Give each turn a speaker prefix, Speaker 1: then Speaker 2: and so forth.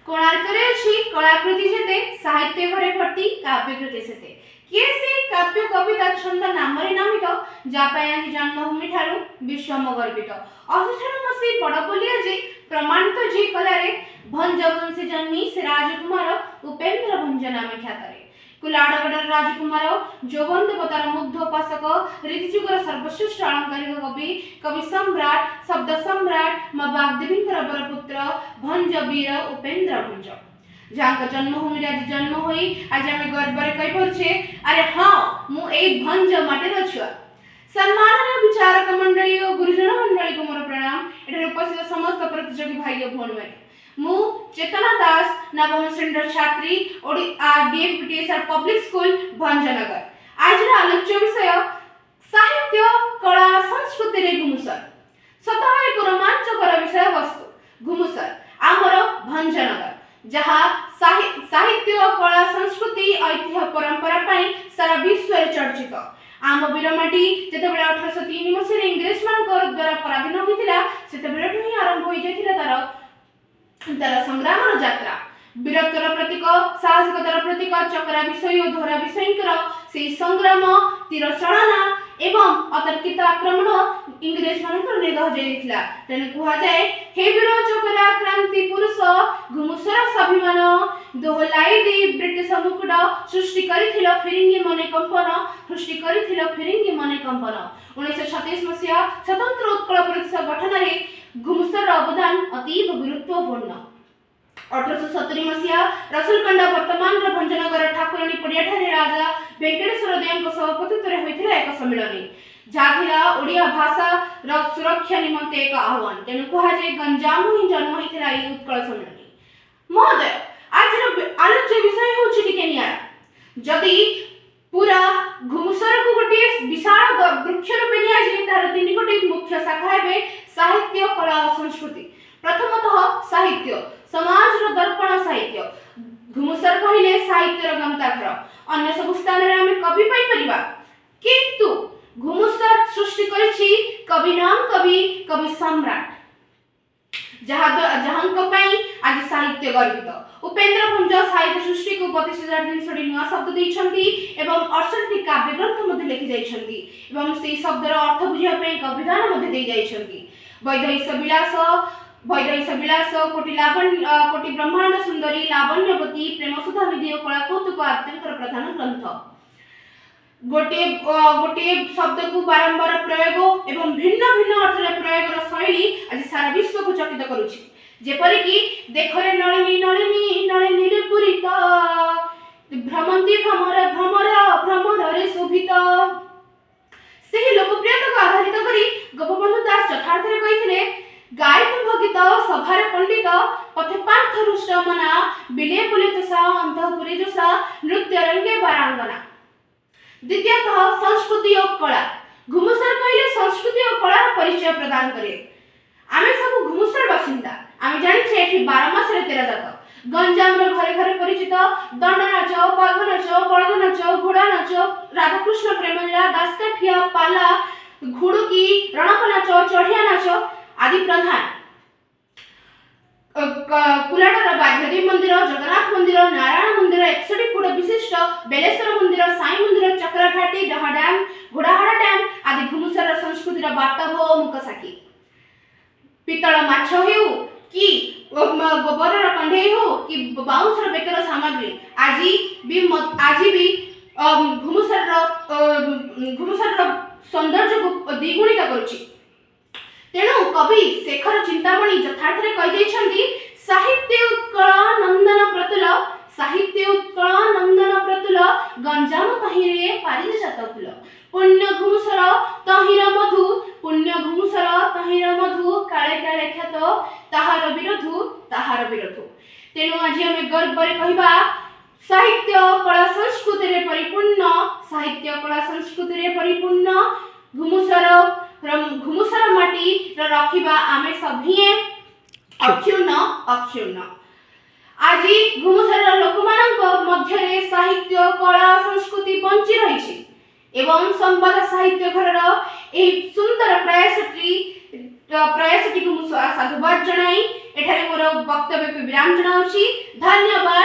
Speaker 1: କୋଣାର୍କରେ ଅଛି କଳାକୃତି ଯେତେ, ସାହିତ୍ୟ ଘରେ ଭର୍ତ୍ତି କାବ୍ୟକୃତି ସେତେ। କିଏ ସେ କାବ୍ୟ, କବିତା, ଛନ୍ଦ ନାମରେ ନାମିତ, ଯାହା ପାଇଁ ଆଜି ଜନ୍ମଭୂମି ଠାରୁ ବିଶ୍ୱ ଗର୍ବିତ। ଅଶୀଠାରୁ ମସି ବଡ଼ ବୋଲି ଆଜି ପ୍ରମାଣିତ ଯିଏ କଲାରେ, ଭଞ୍ଜ ବଂଶୀ ଜନ୍ମି ସେ ରାଜକୁମାର ଉପେନ୍ଦ୍ର ଭଞ୍ଜ ନାମେ ଖ୍ୟାତରେ। କୁଲାଡ଼ଗଡ଼ର ରାଜକୁମାର, ଯୌବନ ଦେବତାର ମୁଗ୍ଧ ଉପାସକ, ରୀତିଯୁଗର ସର୍ବଶ୍ରେଷ୍ଠ ଆଳଙ୍କାରିକ କବି, କବି ସମ୍ରାଟ, ଶବ୍ଦ ସମ୍ରାଟ, ମା ବାଗଦେବୀଙ୍କର ବରପୁତ୍ର ଭଞ୍ଜ ବୀର ଉପେନ୍ଦ୍ର ଭଞ୍ଜ, ଯାହାଙ୍କ ଜନ୍ମଭୂମିରେ ଆଜି ଜନ୍ମ ହୋଇ ଆଜି ଆମେ ଗର୍ବରେ କହିପାରୁଛେ, ଆରେ ହଁ, ମୁଁ ଏଇ ଭଞ୍ଜ ମାଟିର ଛୁଆ। ସମ୍ମାନନୀୟ ବିଚାରକ ମଣ୍ଡଳୀ ଓ ଗୁରୁଜନ ମଣ୍ଡଳୀକୁ ମୋର ପ୍ରଣାମ। ଏଠାରେ ଉପସ୍ଥିତ ସମସ୍ତ ପ୍ରତିଯୋଗୀ ଭାଇ ଓ ଭଉଣୀମାନେ, ମୁଁ ଚେତନା ଦାସ, ନବମ ଶ୍ରେଣୀର ଛାତ୍ରୀ, ଡିଏମ୍ପିଟିଏସ୍ଆର୍ ପବ୍ଲିକ ସ୍କୁଲ, ଭଞ୍ଜନଗର। ଆଜିର ଆଲୋଚ୍ୟ ବିଷୟ ସାହିତ୍ୟ, କଳା, ସଂସ୍କୃତିରେ ଘୁମୁସର। ସ୍ୱତଃ ଏକ ରୋମାଞ୍ଚକର ବିଷୟବସ୍ତୁ ଘୁମୁସର, ଆମର ଭଞ୍ଜନଗର, ଯାହା ସାହିତ୍ୟ, କଳା, ସଂସ୍କୃତି, ଐତିହ୍ୟ, ପରମ୍ପରା ପାଇଁ ସାରା ବିଶ୍ୱରେ ଚର୍ଚ୍ଚିତ। ଆମ ବୀରମାଟି ଯେତେବେଳେ 1803 ମସିହାରେ ଇଂରେଜମାନଙ୍କ ଦ୍ୱାରା ପରାଧୀନ ହୋଇଥିଲା, ସେତେବେଳଠୁ ହିଁ ଆରମ୍ଭ ହୋଇଯାଇଥିଲା ତାର ସଂଗ୍ରାମର ଯାତ୍ରା। ବୀରତ୍ୱର ପ୍ରତୀକ, ସାହସିକତାର ପ୍ରତୀକ ଚକରା ବିଷୟୀ ଓ ଧୋରା ବିଷୟୀଙ୍କର ସେଇ ସଂଗ୍ରାମ, ତୀର ଚାଳନା ଏବଂ ଅତର୍କିତ ଆକ୍ରମଣ ଇଂରେଜ ମାନଙ୍କର ନିଦ ହଜାଇ ଦେଇଥିଲା। ତେଣୁ କୁହାଯାଏ, ହେ ବୀର ଚକରା କ୍ରାନ୍ତି ପୁରୁଷ, ଘୁମୁସର ସ୍ୱାଭିମାନ, ଦୋହଲାଇ ଦେଇ ବ୍ରିଟିଶ ମୁକୁଟ, ସୃଷ୍ଟି କରିଥିଲ ଫିରିଙ୍ଗି ମନେ କମ୍ପନ, ସୃଷ୍ଟି କରିଥିଲ ଫିରିଙ୍ଗି ମନେ କମ୍ପନ। 1936 ମସିହା ସ୍ୱତନ୍ତ୍ର ଉତ୍କଳ ପ୍ରଦେଶ ଗଠନରେ ଘୁମୁସରର ଅବଦାନ ଅତୀବ ଗୁରୁତ୍ୱପୂର୍ଣ୍ଣ। 1870 ମସିହା ରସୁଲକଣ୍ଡା, ବର୍ତ୍ତମାନର ଭଞ୍ଜନଗର ଠାକୁରାଣୀ ପଡ଼ିଆଠାରେ ରାଜା ଭେଙ୍କଟେଶ୍ୱର ଦେବଙ୍କ ସଭାପତିତ୍ୱରେ ହୋଇଥିଲା ଏକ ସମ୍ମିଳନୀ, ଯାହା ଥିଲା ଓଡ଼ିଆ ଭାଷାର ସୁରକ୍ଷା ନିମନ୍ତେ ଏକ ଆହ୍ୱାନ। ତେଣୁ କୁହାଯାଏ, ଗଞ୍ଜାମ ହିଁ ଜନ୍ମ ହୋଇଥିଲା ଏହି ଉତ୍କଳ ସମ୍ମିଳନୀ। ମହୋଦୟ, ଆଜିର ଆଲୋଚ୍ୟ ବିଷୟ ହେଉଛି ଟିକେ ନିଆରା। ଯଦି ପୁରା ଘୁମୁସରକୁ ଗୋଟିଏ ବିଶାଳ ବୃକ୍ଷ ରୂପେ ନିଆଯାଏ, ତାହାର ତିନି ଗୋଟି ମୁଖ୍ୟ ଶାଖା ହେବେ ସାହିତ୍ୟ, କଳା ଓ ସଂସ୍କୃତି। ପ୍ରଥମତଃ ସାହିତ୍ୟ, ସମାଜର ଦର୍ପଣ ସାହିତ୍ୟ। ଘୁମୁସର କହିଲେ ସାହିତ୍ୟର ଗନ୍ତାଘର। ଅନ୍ୟ ସବୁ ସ୍ଥାନରେ ଆମେ କବି ପାଇପାରିବା, କିନ୍ତୁ ଘୁମୁସର ସୃଷ୍ଟି କରିଛି କବି ନାମ କବି, କବି ସମ୍ରାଟ, ଯାହାଙ୍କ ପାଇଁ ଆଜି ସାହିତ୍ୟ ଗର୍ବିତ। ଉପେନ୍ଦ୍ର ଭଞ୍ଜ ସାହିତ୍ୟ ସୃଷ୍ଟିକୁ 32,300ଟି ନୂଆ ଶବ୍ଦ ଦେଇଛନ୍ତି ଏବଂ 68ଟି କାବ୍ୟ ଗ୍ରନ୍ଥ ମଧ୍ୟ ଲେଖି ଯାଇଛନ୍ତି ଏବଂ ସେଇ ଶବ୍ଦର ଅର୍ଥ ବୁଝିବା ପାଇଁ ଏକ ଅଭିଧାନ ମଧ୍ୟ ଦେଇ ଯାଇଛନ୍ତି। ବୈଦେହୀଶ ବିଳାସ, କୋଟି ଲାବଣ୍ୟ, କୋଟି ବ୍ରହ୍ମାଣ୍ଡ ସୁନ୍ଦରୀ, ଲାବଣ୍ୟବତୀ, ପ୍ରେମସୁଧା ନିଧି ଓ କଳା କୌତୁକ ଆଦ୍ୟଙ୍କର ପ୍ରଧାନ ଗ୍ରନ୍ଥ। ଗୋଟିଏ ଶବ୍ଦକୁ ବାରମ୍ବାର ପ୍ରୟୋଗ ଏବଂ ଭିନ୍ନ ଭିନ୍ନ ଅର୍ଥରେ ପ୍ରୟୋଗର ଶୈଳୀ ଆଜି ସାରା ବିଶ୍ୱକୁ ଚକିତ କରୁଛି। ଯେପରିକି, ଦେଖରେ ନଳିନୀ ନଳିନୀ ନଳିନୀରେ ପୂରିତ, ଭ୍ରମନ୍ତି ଭ୍ରମର ଭ୍ରମର ଭ୍ରମରରେ ଶୋଭିତ। ସେହି ଲୋକପ୍ରିୟତାକୁ ଆଧାରିତ କରି ଗୋପବନ୍ଧୁ ଦାସ ଯଥାର୍ଥରେ କହିଥିଲେ, ଗାଏ ତୁମ୍ଭ ଗୀତ ସଭାରେ ପଣ୍ଡିତ, ପଥେ ପାନ୍ଥ ରୁଷ୍ଟ ମନା, ବିଲେ ବୁଲେ ଚଷା, ଅନ୍ତଃପୁରେ ଯୋଷା, ନୃତ୍ୟ ରଙ୍ଗେ ବାରାଙ୍ଗନା। ଦ୍ୱିତୀୟତଃ ସଂସ୍କୃତି ଓ କଳା। ଘୁମୁସର କହିଲେ ସଂସ୍କୃତି ଓ କଳାର ପରିଚୟ ପ୍ରଦାନ କରେ। ଆମେ ସବୁ ଘୁମୁସର ବାସିନ୍ଦା। ଆମେ ଜାଣିଛେ, ଏଠି 12 ମାସରେ 13 ଜାତ। ଗଞ୍ଜାମର ଘରେ ଘରେ ପରିଚିତ ଦଣ୍ଡ ନାଚ, ବାଘ ନାଚ, ବଳଦ ନାଚ, ଘୋଡ଼ା ନାଚ, ରାଧାକୃଷ୍ଣ ପ୍ରେମଲୀଳା, ଦାସକାଠିଆ, ପାଲା, ଘୁଡୁକି, ରଣକ ନାଚ, ଚଢ଼ିଆ ନାଚ ଆଦି ପ୍ରଧାନ। କୁଲାଡ଼ର ବାଘ୍ୟଦେବୀ ମନ୍ଦିର, ଜଗନ୍ନାଥ ମନ୍ଦିର, ନାରାୟଣ ମନ୍ଦିର, 61 ଫୁଟ ବିଶିଷ୍ଟ ବେଲେଶ୍ୱର ମନ୍ଦିର, ସାଇ ମନ୍ଦିର, ଚକ୍ରଘାଟି, ଡହା ଡ୍ୟାମ, ଘୋଡ଼ାହାଡ଼ ଡ୍ୟାମ ଆଦି ଘୁମୁସରର ସଂସ୍କୃତିର ବାର୍ତ୍ତାବହ ଓ ମୂକସାକ୍ଷୀ। ପିତ୍ତଳ ମାଛ ହେଉ କି ଗୋବରର କଣ୍ଢେଇ ହେଉ କି ବାଉଁଶର ବେତର ସାମଗ୍ରୀ, ଆଜି ବି ଘୁମୁସରର ସୌନ୍ଦର୍ଯ୍ୟକୁ ଦ୍ୱିଗୁଣିତ କରୁଛି। ତେଣୁ କବି ଶେଖର ଚିନ୍ତାମଣି ଯଥାର୍ଥରେ କହିଯାଇଛନ୍ତି, ସାହିତ୍ୟ ଉତ୍କଳ ନନ୍ଦନ ପ୍ରତୁଲ, ସାହିତ୍ୟ ଉତ୍କଳ ନନ୍ଦନ ପ୍ରତୁଲ, ଗଞ୍ଜାମ ତହିଁରେ ପାରିଜାତ ଫୁଲ। ପୁଣ୍ୟ ଘୁମୁସର ତହିଁର ମଧୁ, ପୁଣ୍ୟ ଘୁମୁସର ତହିଁର ମଧୁ, କାଳେ କାଳେ ଖ୍ୟାତ ତାହାର ବିରୋଧୁ, ତାହାର ବିରୋଧୁ। ତେଣୁ ଆଜି ଆମେ ଗର୍ବରେ କହିବା, ସାହିତ୍ୟ, କଳା, ସଂସ୍କୃତିରେ ପରିପୂର୍ଣ୍ଣ, ସାହିତ୍ୟ, କଳା, ସଂସ୍କୃତିରେ ପରିପୂର୍ଣ୍ଣ ଘୁମୁସର ମାଟିର ରଖିବା ଆମେ ସଭିଏଁ ଅକ୍ଷୁଣ୍ଣ, ଅକ୍ଷୁଣ୍ଣ। ଆଜି ଘୁମୁସରର ଲୋକମାନଙ୍କ ମଧ୍ୟରେ ସାହିତ୍ୟ, କଳା, ସଂସ୍କୃତି ବଞ୍ଚି ରହିଛି ଏବଂ ସମ୍ବାଦ ସାହିତ୍ୟ ଘରର ଏହି ସୁନ୍ଦର ପ୍ରୟାସଟିକୁ ମୁଁ ସାଧୁବାଦ ଜଣାଇ ଏଠାରେ ମୋର ବକ୍ତବ୍ୟକୁ ବିରାମ ଜଣାଉଛି। ଧନ୍ୟବାଦ।